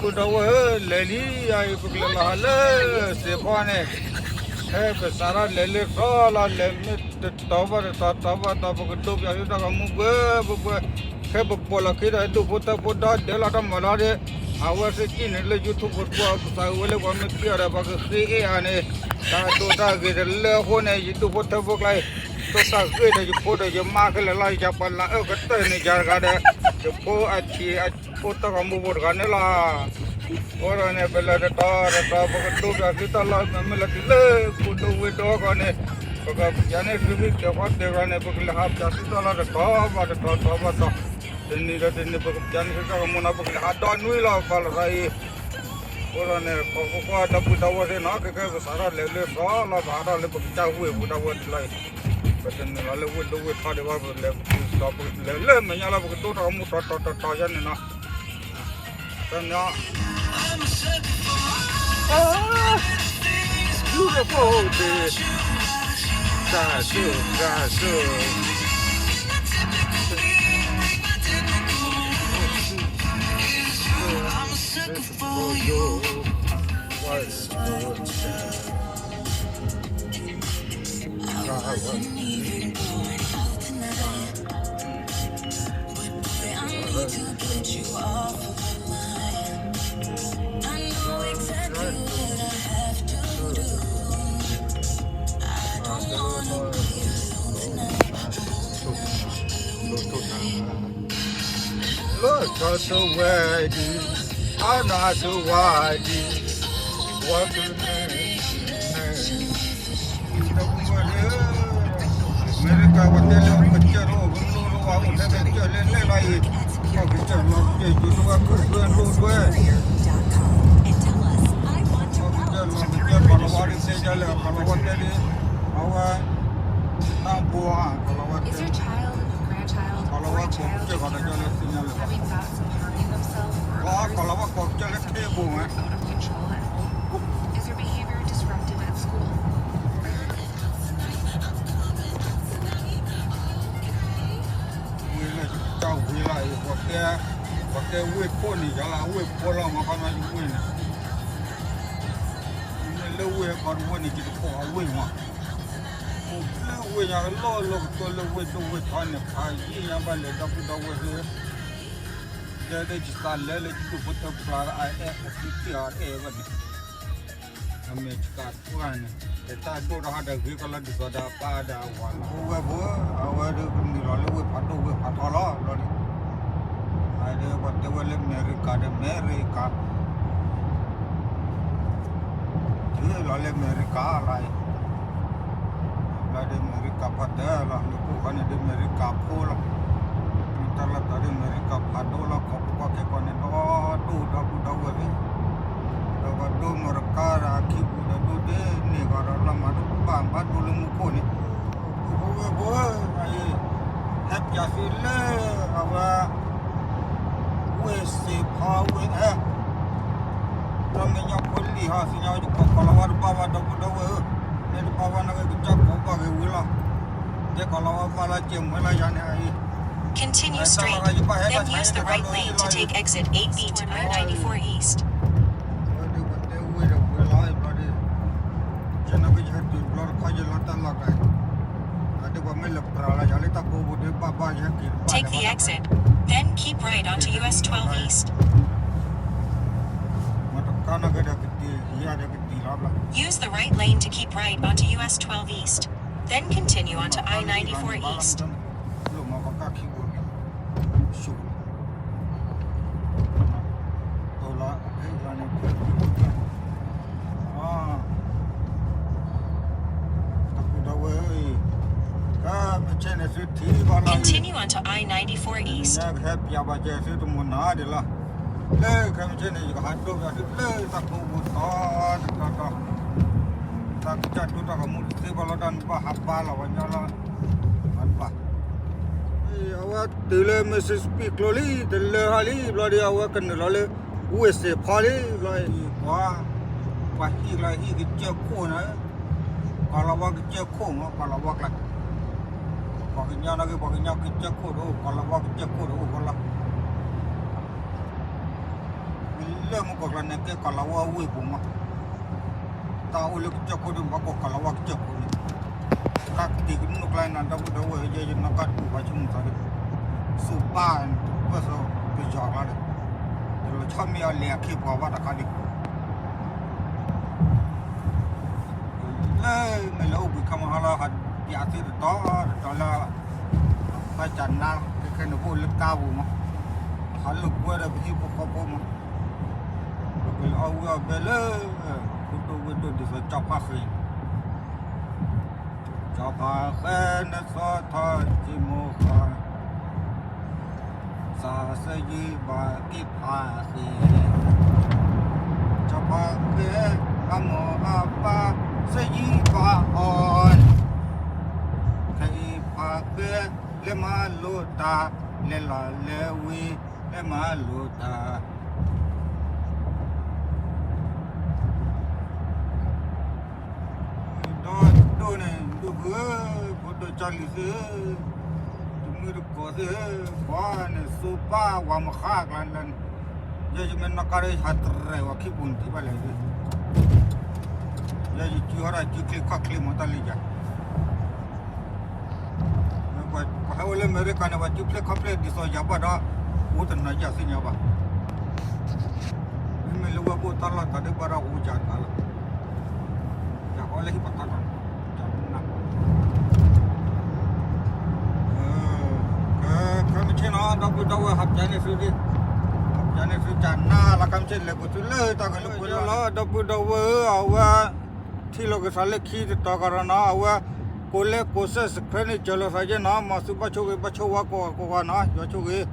ဒီပုၢ်ဒီဝဲၢ်ဧၢ, လဲၤလံယၤအံၤ ပကလဲၤလီၤဟးလၢစ့ၢ်ဖီန့ၣ်, ဟဲပစးထီၣ်လဲၤလၢသီလီၤ, လဲၤမ့ၢ်တတီၤဘၣ်တတီၤ တီၤဘၣ်တီၤ ပကဒိးပၠးသုတၢ်ဂီၤမူပှဲၤပှဲၤ, ခဲပပိာ်လီၤခံဒီး ဒူၣ်ဖိထၢဖိဒီဒဲးလီၤတၢ်မၤလီၤဒီး, အဝဲသ့ၣ်ကံၣ်န့ၣ်လၢ YouTube ပူၤ ပသးဝဲလၢပှၤမ့ၢ်ကံၣ်အီၤဒီး ပှၤကဃ့အဲၣ်အီၤန့ၣ်, တၢ်ဒိၣ်တၢ်ဂ့ၤတလၢအဃိန့ၣ် ယဒူၣ်ဖိထၢဖိကျါအံၤ, ဒိၣ်တၢ်ဂ့ၤဒီးယဖိဒီးယမါခဲလၢာ်လီၤ, ယပှၤလၢအၢကတၢၢ်န့ၣ် ယၤတဂၤဒီး ယဖိအထံးအဖိတၢ်ဂီၤမူဖိတဂၤန့ၣ်လီၤ. အဃိဒီးန့ၣ် ပလဲၤတတီၤတတီၤ ပကဒိးပၠးသုတၢ်လီၤ, မ့မ့ၢ်လီၤတုၤလၢ ကိဒိဝ့ၢ်ဒိၣ်ဃီန့ၣ်, ပကပၠးန့ၢ်သုမ့ၢ်ကဲၤဖီတဲဂီၤန့ၣ် ပကလဲၤဟးပၠးသုတၢ်လီၤတတီၤဘၣ်တတီၤ တတီၤဘၣ်တတီၤ, တနံၤဒီးတနံၤ ပကပၠးန့ၢ်သုတၢ်ဂီၤမူနီၤ ပကလဲၤဟးဒီနွံလီၤ ပှၤလီၤသးအံၤ. အဃိဒီးန့ၣ် ပှၤကွၢ်ကွၢ်ဒီပုၢ်ဒီဝဲၢ်သ့ၣ်နီၤ ခဲကဲပစးထီၣ်လဲၤလၢသီလီၤ ပဟးထီၣ်လၢပကစၢ်ဝ့ၢ်ပူၤဒၣ်ဝဲဒ်လီၤအံၤ, ပတနုာ်လီၤလၢဝ့ၢ်ဒိၣ်ဝ့ၢ်ထီဒံးဘၣ် ပလဲၤပတုၤဒီး ပလဲၤလၢမဲာ်ညါလီၤ ပကဒိတၢ်ဂီၤမူတတီၤတတီၤယါန့ၣ်နီၤ. တၢ်န့ၣ် beautiful day, တၢ်စူၢ်တၢ်စူၢ် လၢတၢ်တဝဲဒံး, အနၢ်တဝဲဒံး, ဝဲကန့ၣ် ဒီပုၢ်ဝဲၢ်လၢ အမဲရကၤ ပတဲလၢပကစၢၢ်တအိၣ် ပလိၣ်တအိၣ် အိၣ်ထဲကစၢၢ်လၢလဲၣ်လီၤအံၤ, ပကစၢၢ်လီၤကစၢၢ် ယူၤတဝဲ ခိၣ်ဒွဲလိၣ်ဒွဲ, ပကစၢၢ်လီၤကစၢၢ် ကီၤလၤဝါဒ်သ့ဒ်လဲၣ် ကီၤလၤဝါတဲဒ် အဝဲ တၢ်ဘိဧါ ကီၤလၤဝါတဲ ကီၤလၤဝါကိးကစၢၢ် ကီၤလၤဝါကိးကစၢၢ်လၢသ့ၣ်ညါလၢ ကီၤလၤဝါကိးကစၢၢ်လၢထံဘိမး ဝ့ၢ်လၢတၢ်ဝ့ၢ်လီၤအံၤ ပှၤကဲ ပှၤကဲဝ့ၢ်ဖိန့ၣ် ယၤလၢအဝ့ၢ်ဖိလီၤမး ခီမီယဝ့ၢ်န့ၣ် မ့ၢ်လၢဝ့ၢ်ဟဲခီတဝ့ၢ်န့ၣ် ယတကိးအဝ့ၢ်မး အိၣ်ဖျဲၣ်ဝ့ၢ်ညါလီၢ်လၢကတိၤလၢဝ့ၢ်ဒိၣ်ဝ့ၢ်ထီန့ၣ် ဖးယံာ်ညါဘၣ်လဲၤဒီပုၢ်ဒီဝဲၢ်သ့ၣ် တဲဒ်ယသးလဲၤလၢယဒူၣ်ဖိထၢဖိကျါ အအဲၣ်အီၤသံတ့ၢ်အီၤတအဲၣ်ဘၣ်န့ၣ် အမဲာ်ဆှးပှၢ်န့ၣ် တၢ်ဒိၣ်ထီၣ်ဟးဒီးဂ့ၤကီလီၤဒ်သိးဒီးအပၢ်ဒီးအဝၤလီၤ အိၣ်ဝဲဖိ အဝဲဒၣ်နုာ်လီၤလၢဝ့ၢ်ဖးဒိၣ်ဝ့ၢ်ဖးထီလီၤ ဘျီန့ၣ် အဝဲဒၣ်ပှၤတဲဝဲလၢအမဲရကၤဒီး အမဲရကၤ တုၤလီၤလၢအမဲရကၤလီၤ ဘျီဒၣ်အမဲရကၤပှၤတဲလီၤ နကိၣ်ဃီန့ၣ်ဒၣ်အမဲရကၤဖိလီၤ တၢ်လီၢ်တတီၤဒၣ်အမဲရကၤဖးဒိၣ်လီၤ ကီၢ်ပူၤကီၢ်ခဲကီၢ်န့ၣ် ဒီဒူၣ်ဒီပုၢ်ဒီဝဲၢ်သ့ၣ် ဒီးပှၤဒိၣ်အမဲရကၤဒီးအခံပူၤဒီးဒိၣ်ဒ့န့ၢ်ဂီၤဒီး လီၤမၤဒိၣ်ဘၣ်ဘၣ်ဒိၣ်လၢမူခိၣ်န့ၣ် ပဝဲပဝဲ ဟဲပၠးသုလၢ အဝဲ ဝ့ၢ်စ့ၣ်ဖီဝ့ၢ်အဲ တၢ်မဲာ်ညါဖိလံၤဟီ သ့ၣ်ညါဝဲ ယကိးကီၤလၤဝါတဘၣ်ဘၣ် ဒီပုၢ်ဒီဝဲၢ်ဧၢ, မ့ၢ်တဘၣ်ဘၣ်နာ်က့ ကစၢ်ကိးဘၣ်က့ၤဝံၤလီၤ. ကဲကီၤလၤဝါဘၣ်လၢကဲမွဲလၢယၤန့ၣ်အံၤ, Continue straight, then use the right lane to take exit eight B to I ninety-four East. ဝဲဒၣ်ပတဲဝ့ၢ်ဒီးဝ့ၢ်လီၤ ဘျီဒၣ် ယနာ်က့ယဟဲတုၤဘျီတခီယလီၤတၢ်လီၢ်ကျါ, အဒၣ်ပှၤမ့ၢ်လဲၤပြးလီၤယၤလၢတၢ်ကိးပူၤဒၣ်ဘၣ်ဘၣ်ယဟဲက့ၤတဘၣ် Take the exit, then keep right onto U S twelve East. မ့ၢ်တခါနာ်က့ဒီးကတံၢ်ယၤဒီးကတံၢ်လီၤဘျီ Use the right lane to keep right onto U S twelve East, then continue onto I ninety-four East. လၢမၤပကၢ်ခံဘိန့ၣ် ဆူၣ် တိၢ်လီၤ ဖဲလီၤန့ၣ် ဖဲ တၢ်ကူတၢ်ဝဲအံၤ ကမ့ၢ်ဆဲန့ၣ်သုထံၣ်ဘၣ်လီၤ Continue onto I ninety-four East. ကဟဲပၠးဘၣ်ကဲသုတမုာ်နၤဒ်လီၤ လၢခဲမ့ၢ်ဆဲန့ၣ် ယကဟးဒိပၠးသုလၢတၢ်ကိးပူၤတီတီတီတီ တၢ်ကစၢ်ဒိတၢ်ဂီၤမူတသ့ဘၣ်လီၤ တၢ်နဘၣ်ဟးဘါလီၤဝဲညီလီၤ ဘၣ် အဝဲတုၤလၢ Mississippi ကျိလံ တလၢဟီလံ ဘျီဒ်အဝဲကနုာ်လီၤလၢ ဝ့ၢ်စ့ၣ်ဖီလံ ဘျီအံၤ ပှၤ ပှၤဟံၣ်လီၤဟံၣ်ကစၢၢ်ခိၣ်န့ၣ် ကီၤလၤဝါကစၢၢ်ခိၣ်မး ကီၤလၤဝါကျါ ပှၤကညီနာ်က့ ပှၤကညီကစၢၢ်ခိၣ်တအိၣ် ကီၤလၤဝါကစၢၢ်ခိၣ်တအိၣ်ဃီလီၤ လၢမူကီၢ်ကျါန့ၣ် ကဲကီၢ်လၤဝါဝ့ၢ်ပူၤမး, တၢ်အိၣ်လၢကစၢၢ်ခိၣ်ဒီး ဘၣ်ကိးကီၢ်လၤဝါကစၢၢ်ခိၣ်န့ၣ်, တၢ်ကတံာ်ကမုၣ်ကျါန့ၣ် ဒီပုၢ်ဒီဝဲၢ် ယဲယနီၢ်ကါတပူၤပှၤဆိကမိၣ်သးဒီး စူးပၢ် ပၢၢ်စီၤပယီၤကျါဒီး တလီၤဆီမ့ၢ်အီၤလဲၤအခ့အပှၤဘၣ်တခါဒီး လၢမ့ၢ်လၢအိၣ်ဘှံးခါမဟါလီၤ ဟးပၠးသ့တတီၤတတီၤလၢ တၢ်ကၢ်နါ ခဲခဲန့ၣ် ပအိၣ်လၢကါပူၤမး, ဟးလိာ်ကွဲဒီးပဟံၣ်ဖိဃီဖိမး, ပကလဲၤအီၣ်ဝံၣ်အီၣ်ဘဲလၢ ဖိဒိၣ်ဝ့ၢ်ဒိၣ်ဒ်သိးကၠီဖါဃဲ, ကၠီဖါဃဲနစီထီၣ်က့ၤမိၢ်ဃါ သးစယံဘၣ်က့ၤဖါဃဲ, ကၠီဖါဃဲ အမိၢ်အပၢ် စယံဘၣ်အီၤ, ခဲအံၤဖါဃဲ လဲၤမၤလိတၢ်, လဲၤလီၤလဲၤဝ့ၤ လဲၤမၤလိတၢ် ဒီဒိၣ်န့ၣ် ဒိၣ်ဖုဧၢ, ဖိဒိၣ်ကၠီလံၤသ့ၣ်ဧၢ, တမုၢ်တကိးသ့ၣ်ဧၢ, ပှၤန့ၣ် စူးပၢ်ဝၤမဟါကျါန့ၣ်, ယဲယမ့ၢ်နီၢ်ကါဒီး ယဟးတရဲၣ်ဝဲခံပူၤန့ၣ် တဘၣ်လဲၣ်, ယဲယစုဟီဒီးစုချ့ခီၣ်ချ့မးတၢ်လံယၤ ပှၤဟဲအိၣ်လၢအမဲရကၤန့ၣ် ပှၤစုဖျဲၣ်ခီၣ်ဖျဲၣ်ဒ်သိးယၤဘၣ်ဒီး အိၣ်တနၤယၤသ့ၣ်ညါဘၣ်, မ့မ့ၢ်လၢဝဲပအိၣ်တၢ်လီၢ်တၢ်ဒဲးဘၣ်ဒီးအိၣ်ယၤတဂၤလီၤ, ယၤဃီလၢဟံၣ်ပှၤတၢ်လီၢ်, ခဲမုၢ်ဆ့ၣ်နီၤ ဒီပုၢ်ဒီဝဲၢ် ဟးပၠးန့ၢ်သုဒ်, ဟးပၠးန့ၢ်သုကၢ်နါလီၤ ခဲမုၢ်ဆ့ၣ် လဲၤကိးသုလၢတၢ်ဂ့ၢ်လၢပှဲၤလီၤ ဒီပုၢ်ဒီဝဲၢ်ဧၢ, အဝဲ ထံၣ်လိာ်က့ၤသးလၢခံတတီၤကဒီးနီၤ အဝဲ ကိးလဲကိး subscribe န့ၣ် စၢၤလိာ်သးယဲနီၤ မ်သုဘၣ်ဆိၣ်ဂ့ၤ ဘၣ်ဆိၣ်ဝါကိးဂၤကိးဂၤနီၤ ယွၤဆိၣ်ဂ့ၤ